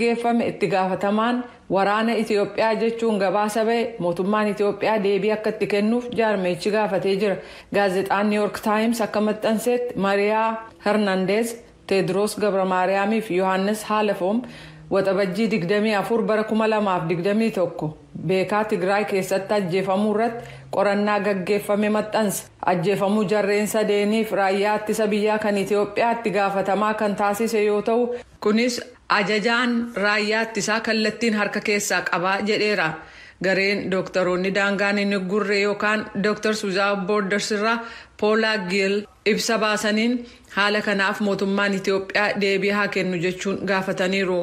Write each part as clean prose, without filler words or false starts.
Gaggeeffame itti gaafatamaan waraana Itiyoophiyaa jechuun gabaasa ba'e mootummaan Itiyoophiyaa deebii akka itti kennuuf jaarmeechi gaafatee jira. Gaazexaan New York Times akka maxxansetti, Mariyaa Hernandeez, Teedros Gabramaariyaamii fi Yohaannis Haalafoom Waxabajjii 24 bara 2021 beekaa Tigraay keessatti ajjeefamuu irratti qorannaa gaggeeffame maxxanse. Ajjeefamuu jarreen sadeeniif raayyaa ittisa biyyaa kan Itiyoophiyaatti gaafatamaa kan taasise yoo ta'u, kunis ajajaan raayyaa ittisaa kallattiin harka keessaa qabaa jedheera. Gareen Dooktaroonni daangaan hin gurre yookaan Doctors Without Borders irraa Poolaa Giil ibsa baasaniin, haala kanaaf mootummaan Itiyoophiyaa deebii haa kennu jechuun gaafataniiru.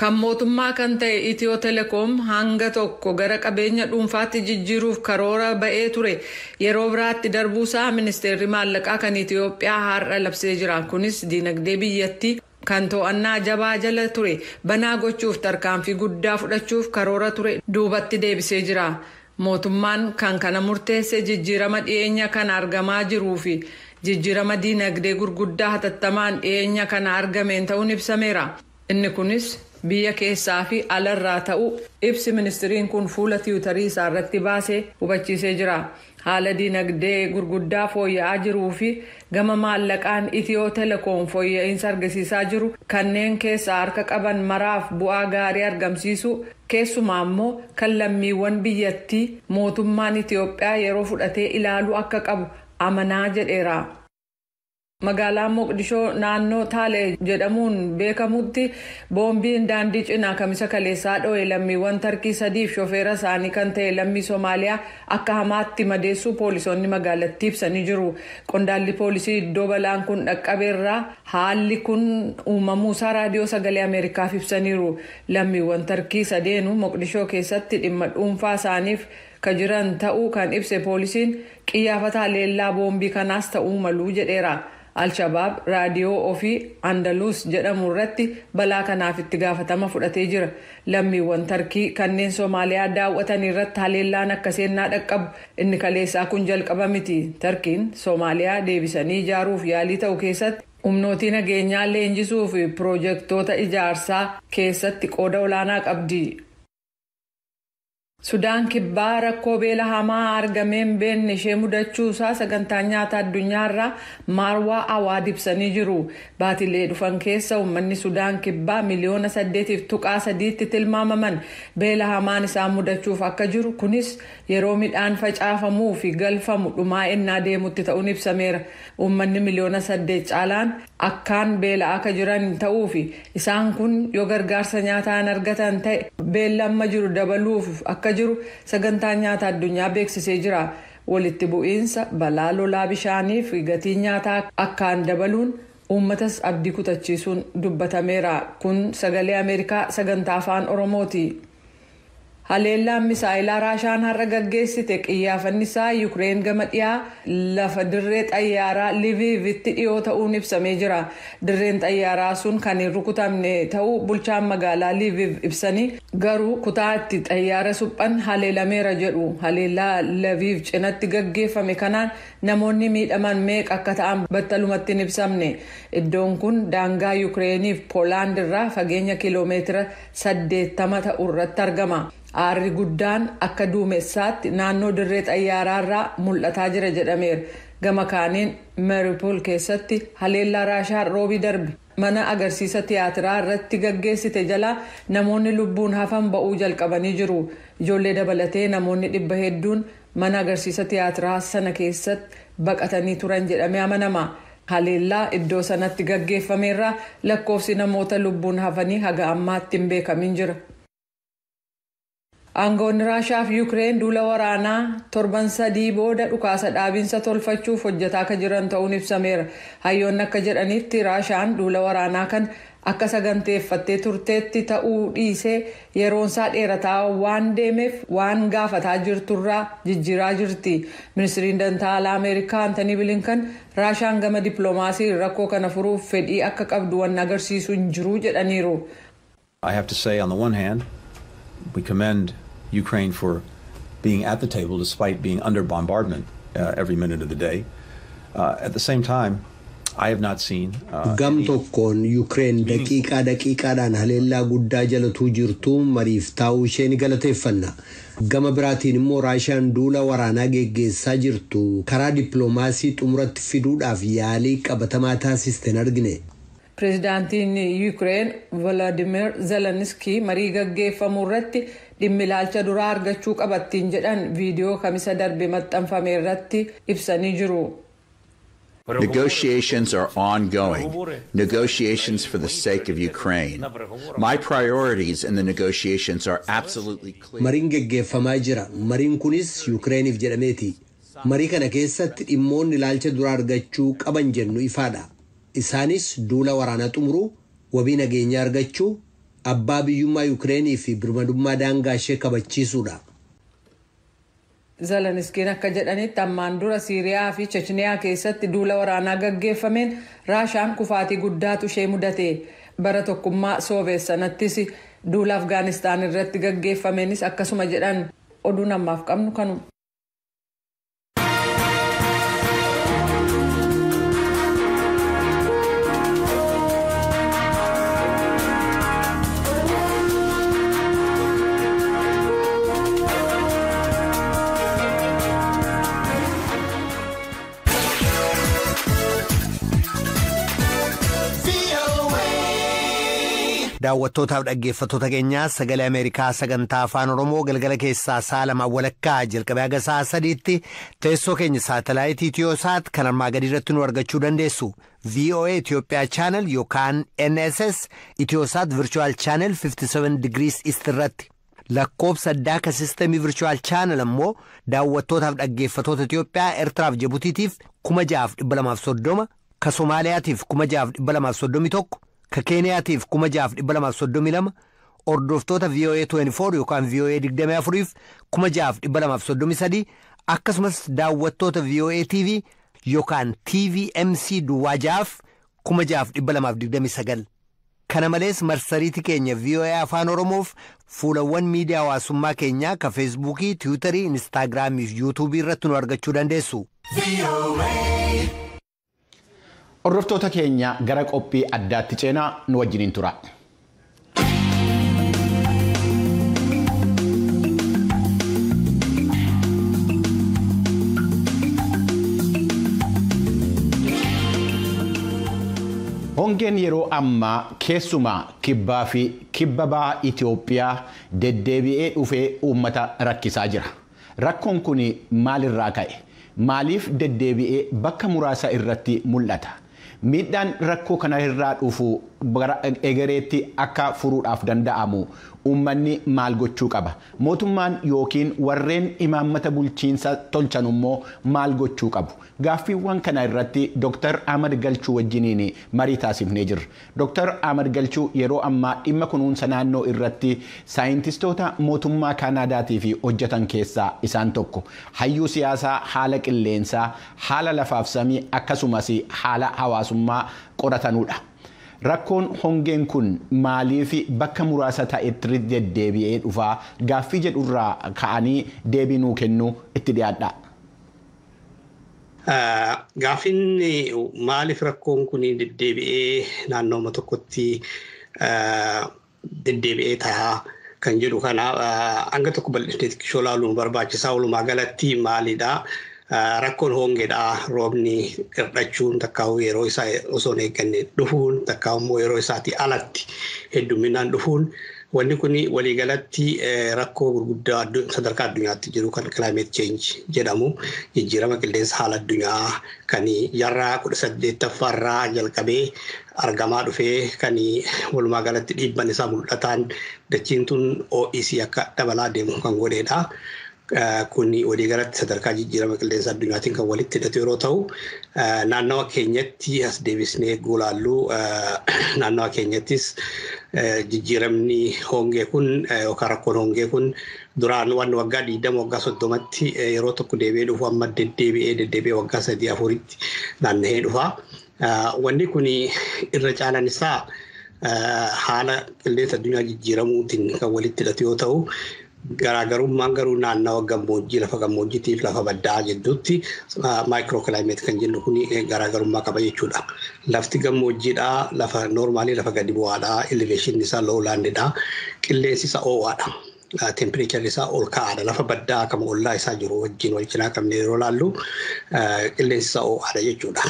Kan mootummaa kan ta'e Itiyoo Telekoom hanga tokko gara qabeenya dhuunfaatti jijjiiruuf karoora ba'ee ture yeroo biraatti darbuusaa Ministeerri Maallaqaa kan Itiyoophiyaa har'a labsee jira. Kunis diinagdee biyyattii kan to'annaa jabaa jala ture banaa gochuuf tarkaanfii guddaa fudhachuuf karoora ture duubatti deebisee jira. Mootummaan kan kana murteesse jijjiirama dhiyeenya kana argamaa jiruu fi jijjiirama diinagdee gurguddaa hatattamaan dhiyeenya kana argameen ta'uun ibsameera. Inni kunis biyya keessaa fi alarraa ta'uu ibsi ministiriin kun fuula Tiwutarii isaa irratti baasee hubachiisee jira. Haala diinagdee gurguddaa fooyya'aa jiruu fi gama maallaqaan Itiyoo Telekoom fooyya'insa argisiisaa jiru kanneen keessaa harka qaban maraaf bu'aa gaarii argamsiisu, keessumaa immoo kan lammiiwwan biyyattii, mootummaan Itiyoophiyaa yeroo fudhatee ilaaluu akka qabu amanaa jedheera. Magaalaa Moqdishoo naannoo Taalee jedhamuun beekamutti boombiin daandii cinaa Kamisa kaleessaa dho'e lammiiwwan Tarkii sadiif shofeera isaanii kan ta'e lammii Soomaaliyaa akka hamaatti madeessuu poolisoonni magaalattii ibsanii jiru. Qondaalli poolisii iddoo balaan kun dhaqqabeerraa haalli kun uumamuusaa Raadiyoo Sagalee Ameerikaaf ibsaniiru. Lammiiwwan Tarkii sadeenuu Moqdishoo keessatti dhimma dhuunfaa isaaniif ka jiran ta'uu kan ibse poolisiin, qiyyaafata haleellaa boombii kanaas ta'uu maluu jedheera. Alshabaab raadiyoo ofii Andaluus jedhamu irratti balaa kanaaf itti gaafatama fudhatee jira. Lammiiwwan Tarkii kanneen Soomaaliyaa daawwatan irratti haleellaan akka seennaa dhaqqabu inni kaleessaa kun jalqaba miti. Tarkiin Soomaaliyaa deebisanii ijaaruuf yaalii ta'u keessatti humnootii nageenyaa leenjisuu fi piroojeektoota ijaarsaa keessatti qooda olaanaa qabdi. Sudaan Kibbaa rakkoo beela hamaa argameen beenne ishee mudachuusaa Sagantaa Nyaata Addunyaarraa Maarwaa Awaad ibsanii jiru. Baatilee dhufan keessa uummanni Sudaan Kibbaa miliyoona 8.3tti tilmaamaman beela hamaan isaan mudachuuf akka jiru, kunis yeroo midhaan facaafamuu fi galfamu dhumaa ennaa deemutti ta'uun ibsameera. Uummanni miliyoona 8 caalaan akkaan beela akka jiran ta'uu fi isaan kun yoo gargaarsa nyaataan argatan ta'e beelli amma jiru dabaluuf akka jiru Sagantaan Nyaata Addunyaa beeksisee jira. Walitti bu'iinsa, balaa lolaa bishaanii fi gatii nyaataa akkaan dabaluun uummatas abdii kutachiisuun dubbatameera. Kun Sagalee Ameerikaa sagantaa Afaan Oromooti. Haleellaan misaayilaa Raashaan har'a gaggeessite qiyyaafannisaa Yukireen gama dhiyaa lafa dirree xayyaaraa Liviivitti dhiyoo ta'uun ibsamee jira. Dirreen xayyaaraa sun kan hin rukutamne ta'uu bulchaan magaalaa Liviiv ibsanii, garuu kutaa itti xayyaara suphan haleelameera jedhu. Haleellaa Liviiv cinatti gaggeeffame kanaan namoonni miidhaman meeqa akka ta'an battalumatti hin ibsamne. Iddoon kun daangaa Yukireeniif Poolaand irraa fageenya kiiloomeetira 80 ta'u irratti argama. Aarri guddaan akka duumessaatti naannoo dirree xayyaaraarraa mul'ataa jira jedhameera. Gama kaaniin Meeripool keessatti haleellaa Raashaan Roobii darbe mana agarsiisa tiyaatiraa irratti gaggeessite jalaa namoonni lubbuun hafan ba'uu jalqabanii jiru. Ijoollee dabalatee namoonni 100 hedduun mana agarsiisa tiyaatiraa sana keessatti baqatanii turan jedhamee amanama. Haleellaa iddoo sanatti gaggeeffameerraa lakkoofsi namoota lubbuun hafanii haga ammaatti hin beekamin jira. Aangoonni Raashaa fi Yuukireen duula waraanaa torban 3 booda dhukaasa dhaabinsa tolfachuuf hojjetaa akka jiran ta'uun ibsameera. Hayyoonni akka jedhanitti, Raashaan duula waraanaa kan akka saganteeffattee turteetti ta'uu dhiisee yeroonsaa dheerataa waan deemeef waan gaafataa jirturraa jijjiiraa jirti. Ministiriin dantaa alaa Ameerikaa Antanii Bilinkan Raashaan gama dippiloomaasii rakkoo kana furuuf fedhii akka qabdu waan agarsiisu hin jiru jedhaniiru. I have to say, on the one hand, we commend Ukraine for being at the table despite being under bombardment every minute of the day. At the same time, I have not seen. Gam tokkoon Yuukireen daqiiqaa daqiiqaadhaan haleellaa guddaa jalatuu jirtu mariif taa'uu ishee ni galateeffanna. Gama biraatiin immoo Raashiyaan duula waraanaa geggeessaa jirtu karaa dippiloomaasii xumuratti fiduudhaaf yaalii qabatamaa taasiste hin argine. Pireezidaantiin Yuukireen Volodimir Zelenskii marii gaggeeffamuu irratti dhimmi ilaalcha duraa argachuu qabattiin jedhan viidiyoo Kamisa darbe maxxanfame irratti ibsanii jiru. Negotiations are ongoing. Negotiations for the sake of Ukraine. My priorities in the negotiations are absolutely clear. Mariin geggeeffamaa jira. Mariin kunis Yukireeniif jedhameeti. Marii kana keessatti dhimmoonni ilaalcha duraa argachuu qaban jennu ifaadha. Isaanis duula waraanaa xumuruu, wabii nageenyaa argachuu, abbaa biyyummaa Yukireenii fi birmadummaa daangaa ishee kabachiisuudha. Zelenskiin akka jedhanitti, ammaan dura Siiriyaa fi Chechniyaa keessatti duula waraanaa gaggeeffameen Raashaan kufaatii guddaatu ishee mudate. Bara tokkummaa Sooveet sanattis duula Afgaanistaan irratti gaggeeffameenis akkasuma jedhan. Oduun ammaaf qabnu kanuma. Daawwattootaaf dhaggeeffattoota keenyaa, Sagalee Ameerikaa sagantaa Afaan Oromoo galgala keessaa sa'a 2:30 jalqabee haga sa'a 3tti teessoo keenya saatalaayitii Itiyoosaat kan armaa gadii irratti nu argachuu dandeessu. VOA Itoophiyaa channel yookaan NSS Itiyoosaat Virtual Channel 57 degrees East irratti. Lakkoobsa addaa ka sistemii Virtual Channel ammoo daawwattootaaf dhaggeeffattoota Itiyoophiyaa, Eertiraaf Jibutiitiif 6230, ka Somaaliyaatiif 6231, ka Keeniyaatiif 6232, hordoftoota VOA 24 yookaan VOA 24f 6233, akkasumas daawwattoota VOA TV yookaan TVMC 06f 6229. Kana malees marsariitii keenya VOA Afaan Oromoof fuulawwan miidiyaa hawaasummaa keenyaa ka Feesbuukii, Tiwiitarii, Inistaagiraamii fi Yuutuubii irratti nu argachuu dandeessu. Hordoftoota keenya, gara qophii addaatti ceenaa, nu wajjiniin tura. Hongeen yeroo ammaa keessumaa kibbaa fi kibba baha Itoophiyaa deddeebi'ee dhufee uummata rakkisaa jira. Rakkoon kun maalirraa ka'e? Maaliif deddeebi'ee bakka muraasa irratti mul'ata? Miidhaan rakkoo kana irraa dhufu gara egereetti akka furuudhaaf danda'amu uummanni maal gochuu qaba? Mootummaan yookiin warreen imaammata bulchiinsa tolchan immoo maal gochuu qabu? Gaaffiiwwan kana irratti Dr. Ahmad Galchuu wajjiniin marii taasifnee jirra. Dr. Ahmad Galchuu yeroo ammaa dhimma kunuunsa naannoo irratti saayintistoota mootummaa Kaanaadaatiif hojjetan keessaa isaan tokko. Hayyuu siyaasaa haala qilleensaa, haala lafaaf samii, akkasumas haala hawaasummaa qoratanudha. Rakkoon hongeen kun maaliif bakka muraasa ta'etti deddeebi'ee dhufaa gaaffii jedhurraa ka'anii deebii nuu kennuu itti dhiyaadha. Gaaffiin maaliif rakkoon kun deddeebi'ee naannooma tokkotti deddeebi'ee ta'a kan jedhu kana hanga tokko bal'isnee xiqqishoo ilaaluun barbaachisaa. Walumaa galatti maalidha? Rakkoon hongeedha. Roobni hir'achuun, takkaa'uu yeroo isaa osoo hin eegganne dhufuun, takkaa'u immoo yeroo isaatii alatti hedduminaan dhufuun, wanni kun waliigalatti rakkoo gurguddaa sadarkaa addunyaatti jiru kan climate change jedhamu, jijjiirama qilleensa haala addunyaa kan jaarraa 18ffaarraa jalqabee argamaa dhufee, kan walumaa galatti dhiibban isaa mul'ataan dachiin tun OEC akka dabalaa deemu kan godhedha. Kun waliigalatti sadarkaa jijjiirama qilleensa addunyaatiin kan walitti hidhatu yeroo ta'u, naannawa keenyatti as deebisnee gulaallu, naannawa keenyattis jijjiiramni hongee kun yookaan rakkoon hongee kun duraan waan waggaa 20, waggaa 30tti yeroo tokko deebi'ee dhufu amma deddeebi'ee deddeebi'ee waggaa sadii afuritti naanna'ee dhufa. Wanni kun irra caalaan isaa haala qilleensa addunyaa jijjiiramuutiin kan walitti hidhatu yoo ta'u, Garaagarummaan garuu naannawa gammoojjii lafa gammoojjiitiif lafa baddaa jidduutti microclimate kan jennu kun garaagarummaa qaba jechuudha. Lafti gammoojjiidhaa lafa normaalii lafa gadi bu'aadhaa elevation isaa lowlandidha. Qilleensi isaa ho'aadha. Tempereecharri isaa ol ka'aadha. Lafa baddaa kama ollaa isaa jiru wajjin wal cinaa qabnee yeroo laallu qilleensi isaa ho'aadha jechuudha.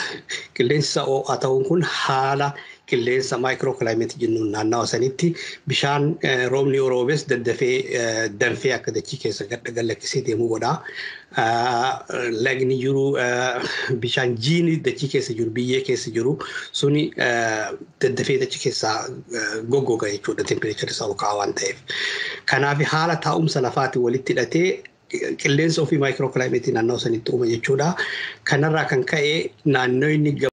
Qilleensi isaa ho'aa ta'uun kun haala qilleensa microclimate jennuun naannawa sanitti bishaan roobni yoo roobes daddafee danfee akka dachii keessa gad lakkisee deemuu godha. Lagni jiru bishaan jiini dachii keessa jiru biyyee keessa jiru suni daddafee dachii keessaa goggoga jechuudha tempereecharri isaa ol ka'aa waan ta'eef. Kanaaf haala taa'umsa lafaatiin walitti hidhatee qilleensa ofii microclimate naannoo sanitti uuma jechuudha. Kanarraa kan ka'e naannoo inni